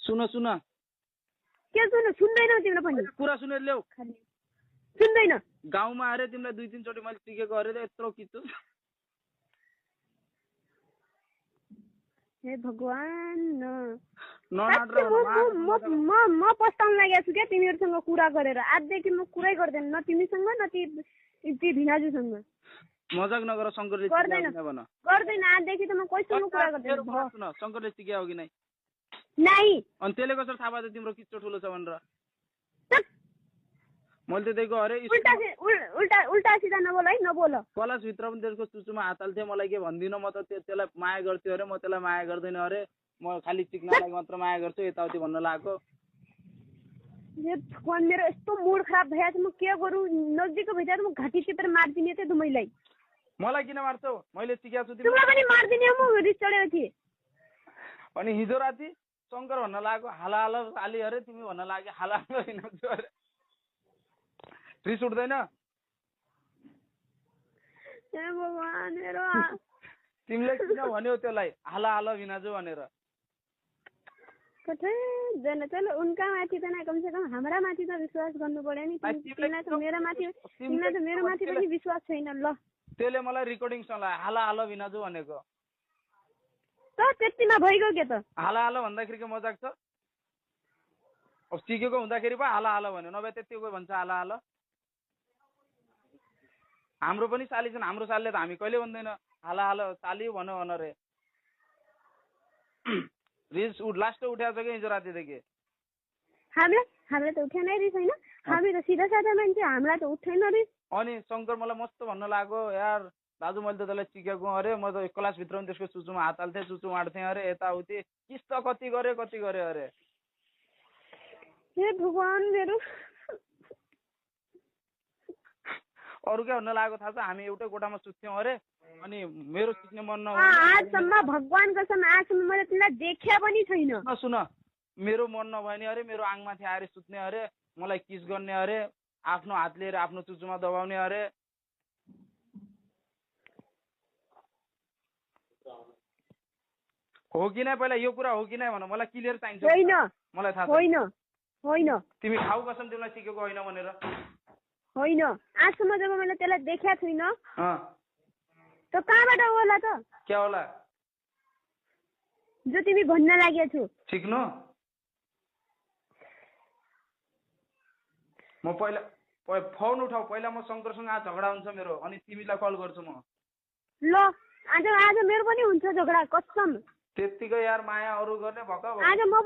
सुन सुन के सुन्नु? सुन्दैनौ तिम्रो पनि कुरा सुनेर ल्याऊ। सुन्दैन। गाउँमा अरे तिमीलाई 2-3 चोटि मैले टिकेको अरे यत्रो किच्छु। हे भगवान न पस्ताउन लागेको छु क्या तिमीहरूसँग कुरा गरेर। आजदेखि म कुरै गर्दैन, न तिमीसँग न ती भिनाजुसँग। मजाक नगर। शङ्करले गर्दैन आजदेखि त म कसैसँग कुरा गर्दैन। शङ्करले टिक्या हो कि नै? नाइ। अनि त्यसले कसरी थाहा भयो तिम्रो किच्चो ठुलो छ भनेर? मैले त दिएको अरे उल्टा सिधा नबोल है, नबोल। कलास भित्र पनि त्यसको चुचुमा हात हाल्थे, मलाई के भन्दिन। म त त्यसलाई माया गर्थ्यो अरे, म त्यसलाई माया गर्दैन अरे, म खालि चिक्नलाई मात्र माया गर्छु यताउति भन्न लागेको। मेरो यस्तो मुड खराब भइरहेको छ, म के गरौँ? नजिकको भेटेर म घाँटी टिपेर मारिदिने थिएँ दुमैलाई। मलाई किन मार्छौ? मैले टिकेको छु तिमीलाई पनि मारिदिने हो, म रिस चढेको थिएँ। अनि हिजो राति शङ्कर भन्न लागेको हाला हाला साली अरे, तिमी भन्न लाग्यो हाला हाला हिँड्छु अरे। रिस उठ्दैन? भगवान मेरो तिमीले किन भन्यौ त्यसलाई हाला हाला भिनाजु भनेर? कतै जान चल उनका माथि त न कम से कम हाम्रा माथि त विश्वास गर्नु पर्यो नि। तिमीलाई त मेरो माथि पनि विश्वास छैन। ल त्यसले मलाई रेकर्डिङ सुनायो हाला हाला भिनाजु भनेको। त त्यतिमा भइगयो के त? हाला हाला भन्दाखेरि के मजाक छ? अब सिकेको हुँदाखेरि पो हाला हाला भन्यो, नभए त्यतिको भन्छ हाला हाला। हाम्रो पनि साली छन्, हाम्रो सालीले त हामी कहिले भन्दैन हाला हाला साली भन्यो भन रे। रिस लास्ट उठ्या छ कि हिजो रातिदेखि? हामीले त उठेन रिस होइन, हामी त सिधा साधा मान्छे, हामीलाई त उठेन रिस। अनि शङ्कर मलाई मस्त भन्न लाग्यो यार दाजु मैले त त्यसलाई चिकेको अरे, म त क्लासभित्र पनि त्यसको चुचुमा हात हाल्थेँ, चुचु माड्थेँ अरे, यताउति किस त कति गरे अरे। हे भगवान मेरो अरू क्या भन्न लागेको थाहा छ? हामी एउटै कोठामा सुत्थ्यौँ अरे, अनि मेरो सुत्ने मन आजसम्म भगवान कसम आजसम्म मैले तिमीलाई देख्या पनि छैन। सुन मेरो मन नभए नि अरे मेरो आङमाथि आएर सुत्ने अरे, मलाई किस गर्ने अरे, आफ्नो हात लिएर आफ्नो चुचुमा दबाउने अरे। हो कि नै? पहिला यो कुरा हो कि नै भन, मलाई क्लियर चाहिन्छ। होइन मलाई थाहा होइन। तिमी खाऊ कसम तिमीलाई सिकेको होइन भनेर? होइन आजसम्म जब मैले त्यसलाई देख्या छैन त कहाँबाट होला त? क्या होला जो तिमी भन्न लागेको छु? सिक्नु म पहिला फोन उठाऊ, पहिला म शङ्करसँग आज झगडा हुन्छ मेरो, अनि तिमीलाई कल गर्छु म। ल आज मेरो पनि हुन्छ झगडा कसम। त्यतिकै यार माया अरू गर्ने भक्क आज म